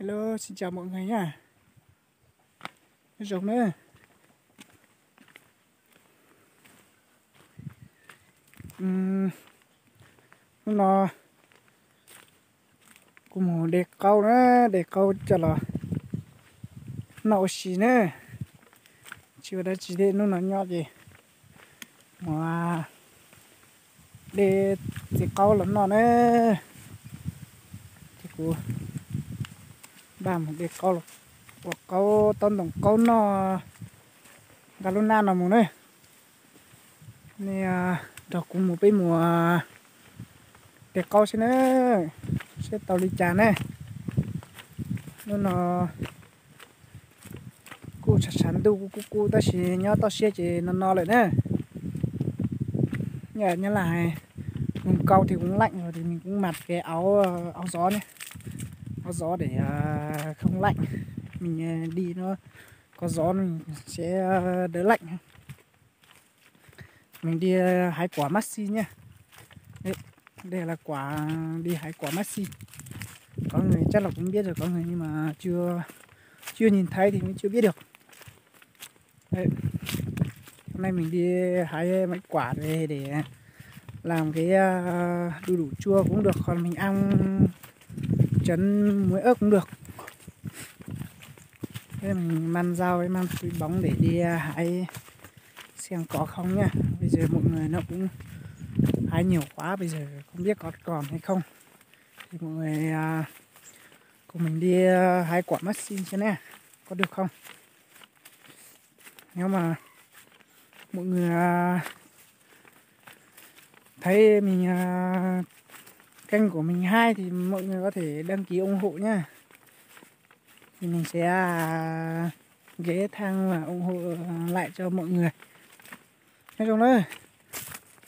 Hello, xin chào mọi người nha. Nyob zoo na. Hnub no kuv mus de qaub na, de qaub coj los noj ua si na. Tsis ua dab tsi thiab, hnub no nyob ces mus de txiv qaub los noj na. Ces kuv npaj mus de qaub los ua qaub tob ntoos qaub noj nqa lub hnab no mus na. Nej nrog kuv mus peb mus de qaub seb na, seb tau li cas ne. Hnub no kuj tshav tshav ntuj kuj kub kub tab sis nyob toj siab ces no no lawm na. Nyob Laj hais, mus nkaus thì cũng lạnh rồi thì mình cũng mặc cái áo, áo gió nhé. Áo gió để không lạnh. Mình đi nó có gió mình sẽ đỡ lạnh. Mình đi hái quả maxi nha. Đây là quả, đi hái quả maxi. Có người chắc là cũng biết rồi, có người nhưng mà chưa, chưa nhìn thấy thì mới chưa biết được. Đấy. Hôm nay mình đi hái mấy quả về để làm cái, à, đu đủ chua cũng được, hoặc là mình ăn chấm muối ớt cũng được. Thế mình mang dao với mang túi bóng để đi, à, hái xem có không nha. Bây giờ mọi người nó cũng hái nhiều quá, bây giờ không biết có còn hay không. Thì mọi người, à, cùng mình đi, à, hái quả mắc xin xem nha. Có được không? Nếu mà mọi người, à, thấy mình, à, kênh của mình hay thì mọi người có thể đăng ký ủng hộ nha. Thì mình sẽ, à, ghé thăm và ủng hộ lại cho mọi người. Nói chung đó,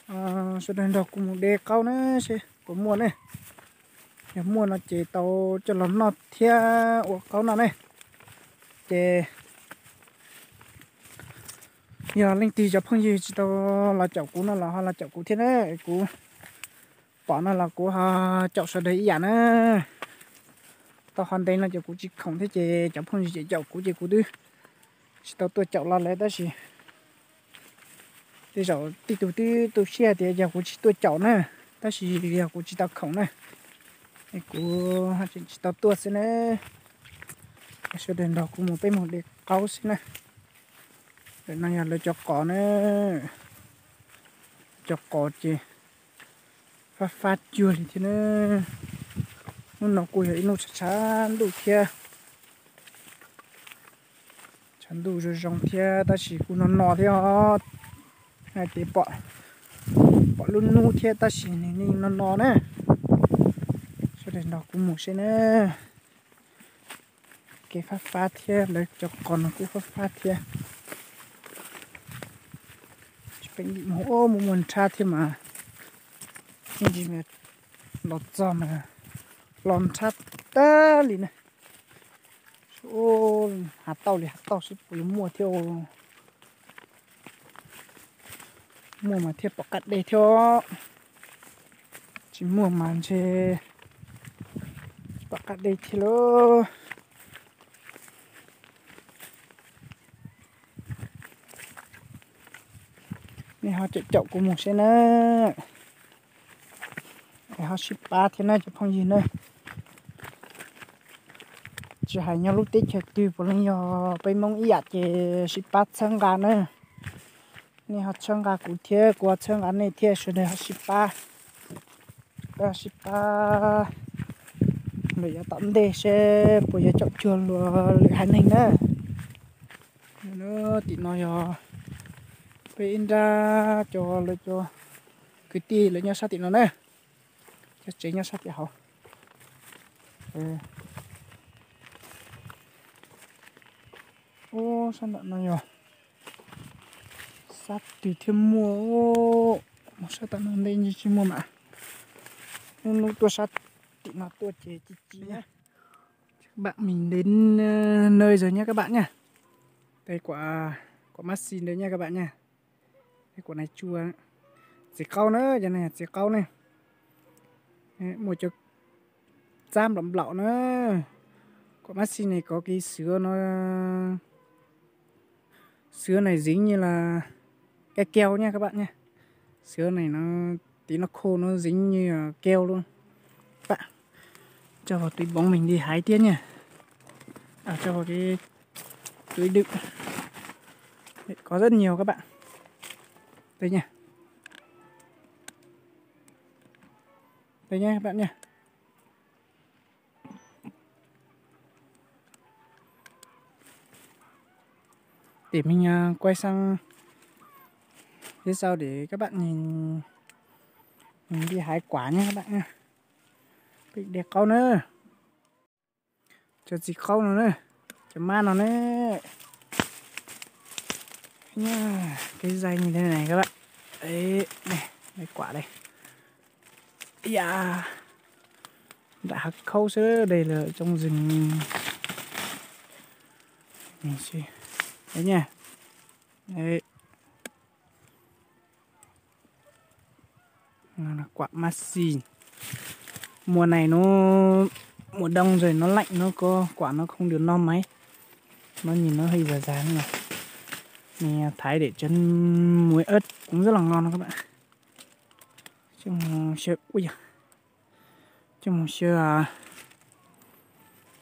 à, sawv daws nrog kuv mus de qaub na seb puas muaj ne. Yog muaj no ces tau coj los noj thiab ua qaub noj ne. Ces yog leej twg cov phooj ywg tsis tau los caum kuv no los ho los caum kuv thiab na. Kuv pom no los kuv ho caum sawv daws ib yam na. Tau ho ntev no ces kuv tsis khoom thiab ces cov phooj ywg caum kuv ces kuv twb tsis tau tuaj caum los lawm tab sis tej zaum tej tug twb tu siab tias yog kuv tsis tuaj caum na, tab sis yog kuv tsis tau khoom na, es kuv tseem tsis tau tuaj xwb na. Sawv daws nrog kuv mus peb mus de qaub xwb na. Lawm no yog lawv cov qos na, cov qos ces fab fab cuag li thiab na. Hnub no kuj yog ib hnub tshav tshav ntuj thiab, tshav ntuj zoo zoo thiab tab sis kuj no no thiab os. Hais tias pom, pom lub hnub thiab tab sis nws yeej no no na. Sawv daws nrog kuv mus seb na. Kev fab fab thiab lawv cov qos no kuj fab fab thiab. Tsis pheej dim mus, muaj muaj nrhab thiab mas, los txog mas los nrhab tag li na. Hav tauj li hav tauj xwb puas yuav muaj thiab. Muaj mas thiaj pom qab dej thiab, tsis muaj mas ntshe tsis pom qab dej thiab lauj. Nej ho caum caum kuv mus seb na, es ho sib pab thiab na cov phooj ywg na. Tsis hais nyob lub teb chaws twg puav leej yog peb Hmoob ib yam ces sib pab txhawb nqa na. Nej ho txhawb nqa kuv thiab kuv ho txhawb nqa nej thiab sawv daws ho sib pab, sib pab lawm yav tom ntej seb puas yuav caum cuag luag lwm haiv neeg na. Tim no yog peb ib nrab cov lawv cov kwv tij lawv nyob sab tim no na, cov tsev nyob sab tim hauv. Ub, sab nram no yog sab twg thiaj muaj, mus sab tom no ntej tsis muaj mas. Hnub hnub tuaj sab tim no tuaj ces ci ci na. Các bạn, mình đến nơi rồi nha các bạn nha. Đây, quả, quả maxi đây nha các bạn nha. Đây, quả này chua. Txiv qaub na, cov no txiv qaub ne. Muaj cov txab nplaum nplaum na. Kuam mab xis ne kov kev xwv no, xwv ne zeev nyi las keo keo nyiaj kab npaj nyiaj. Xwv ne no, tiv no khau no zeev nyi keo lub. Kab npaj, tso hauv tub poov meej li hais thiab nyiaj. Tso hauv tub dwm, kov zab nyiaj kab npaj. Tej nyiaj, tej nyiaj kab npaj nyiaj. Tim meej kuaib xab, ib sau dem kab npaj nyiaj li hais kuam nyiaj kab npaj nyiaj. Peb de qaub na, cov txiv qaub no na, cov mab no na. Kev zais nyiaj li ne kab npaj, kuam li. Yam nram hav khaub xwb de lawm coob zeeg. Nyiaj, kuam mab xis. Mùa này nó, mùa đông rồi nó lạnh nó có, quả nó không được non mấy. Nó nhìn nó hơi già già nữa. Mình thái để cho muối ớt cũng rất là ngon đó các bạn. Cho một xơ, ui da. Cho một xơ, à,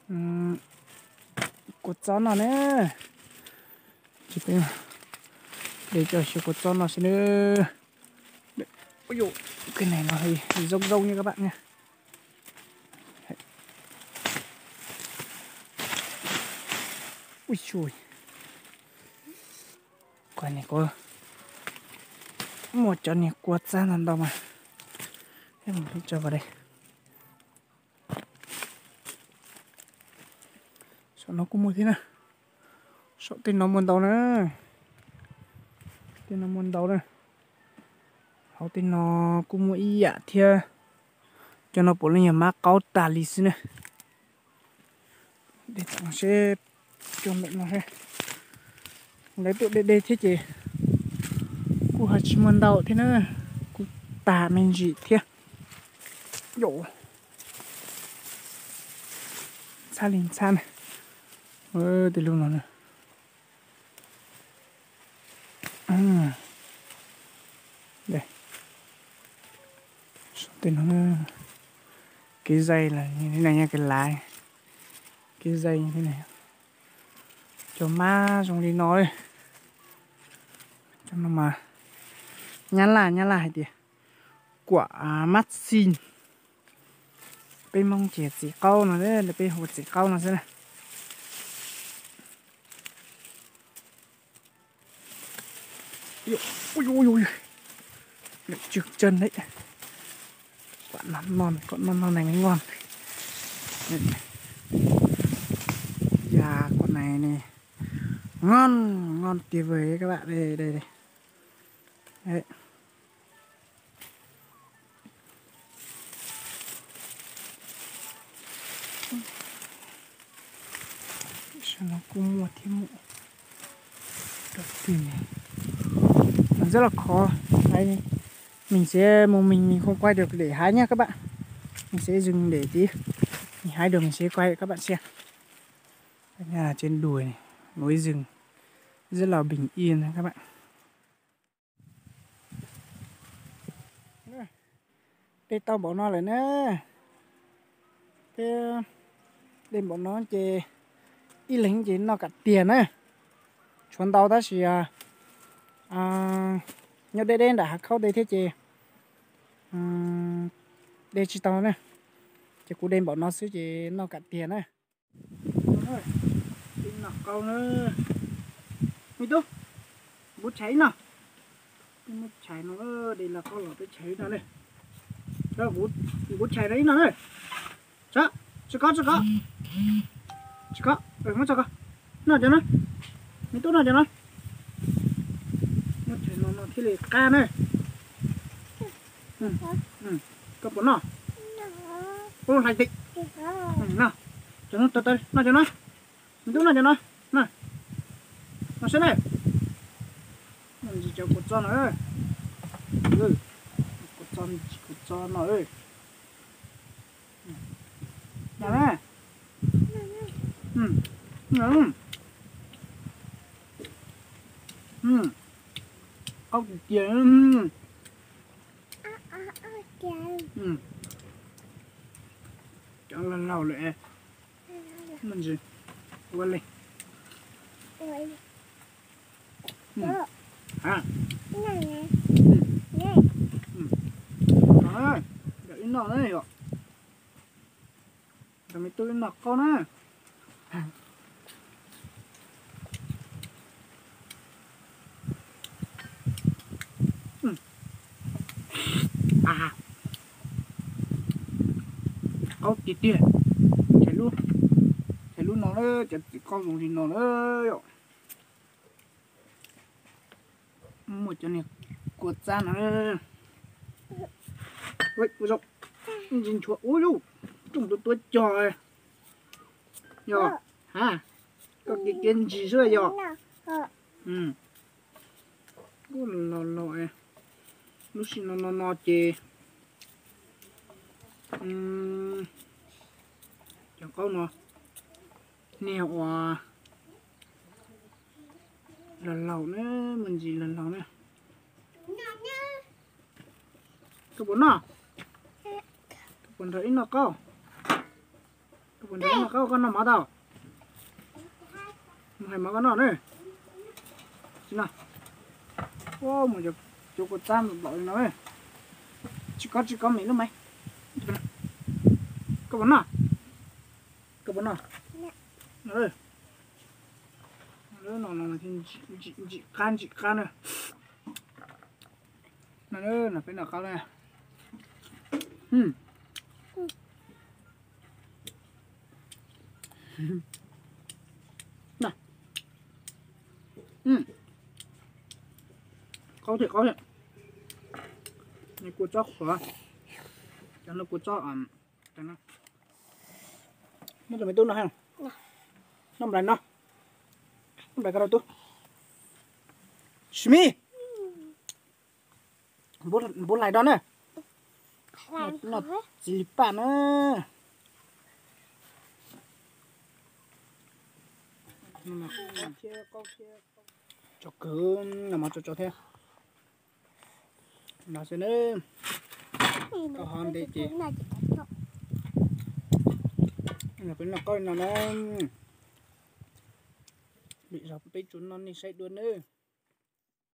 ừm, cua txob no nữa. Chỉ tin đây cho xơ cua txob no xí nữa. Ui dồi, cái này nó hơi, hơi rông rông nha các bạn nha. Ui dồi. Qhov no kuj muaj cov niag kua txab ntau ntau mas, ces mus tso vào đây. Saum no kuj muaj thiab na. Saum tej no muaj ntau na. Tej no muaj ntau na. Hauv tej no kuj muaj ib yam thiab. Cov no puav leej yog mab qaub tag li xwb na. De tau seb, coj ntawm no seb. Lawv tuaj de de thiab ces kuj ho tsis muaj ntau thiab na, kuj tag me ntsis thiab. Yus, ntxhab li ntxhab na. Tej lub no na. Tej no, kev zais los li no, kev lav, kev zais li no. Cov mab zoo li no, cov no mas nyab laj, nyab laj hais tias kuam mab xis. Peb Hmoob ces txiv qaub no, peb hu txiv qaub no xwb na. Ui, ui, ui, ui. Lượm chừng chân đấy. Quả non non, quả non non này mới ngon. Và quả này này, ngon, ngon tuyệt vời các bạn. Đây, đây, đây. Đấy. Saum no kuj muaj thiab mus. Rau tim no, rất là khó. Mình sẽ một mình mình không quay được để hái nhé các bạn. Mình sẽ dừng để tí. Mình hái được mình sẽ quay để các bạn xem. Đây là trên đùi này, núi rừng rất là bình yên nha các bạn. De tau npaum no lawm na. Peb de npaum no ces ib leeg ces noj kam tiag na. Tshuav ntau tab sis nyob deb deb nram hav khaub de thiab ces de tsis tau na. Ces kuv de npaum no xwb ces noj kam tiag na. Ib no qau na. Me tub, npuv tshais ib no. Peb muab tshais no, de los qau los peb tshais ib no ne. Npuv tshais no ib no na. Tso, tso kov, tso kov. Tso kov, muab tso kov. Noj cov no. Me tub noj cov no. Muab tshais no no thiaj li qab na. Koj puas noj? Hlais tim. Noj cov no, noj cov no. Me tub noj cov no. Noj, noj saib na. Noj ntsis cov kua txob no. Kua txob, kua txob no. Noj na. Qaub tiag tiag. Cov laug laug lawm, muaj ntsis ua li. Ib noj na yom, me tub ib noj qaub na. Qaub tiag tiag. Ces lub no na, cov txiv qaub zoo li no na yom. Muaj cov niag kua txab no. Ntsis nchuav ub yus, rooj tuav tuav cog. Yog, ha, koj kiv kiv ntsis xwb yog. Los los, lub sij no no no ces cov qaub no niag uas laug laug na, muaj ntsis laug laug na. Koj puas noj? Koj puas nrog ib noj qaub? Koj puas nrog ib noj qaub, koj noj mov tau? Mus hais mov koj noj na. Tsis noj. Mus cov kua txab nplaum li no. Tsis kov, tsis kov me lub maiv. Koj puas noj? Koj puas noj? No, ntsim qab ntsim qab na. No, no peb noj qaub na. Qaub thiab, qaub thiab. Nws kua txob qhuav, cov no kua txob. Muab rau me tub no, noj nplais no, noj nplais ko rau tub. Smi, npub hlais rau na. Noj txiv li paj na. Tso kwv, noj mov tso tso thiab. No xwb na. Koj ho ntev ces peb noj qaub li no na. Lwm zaus peb tsuas noj nej saib dua nawb.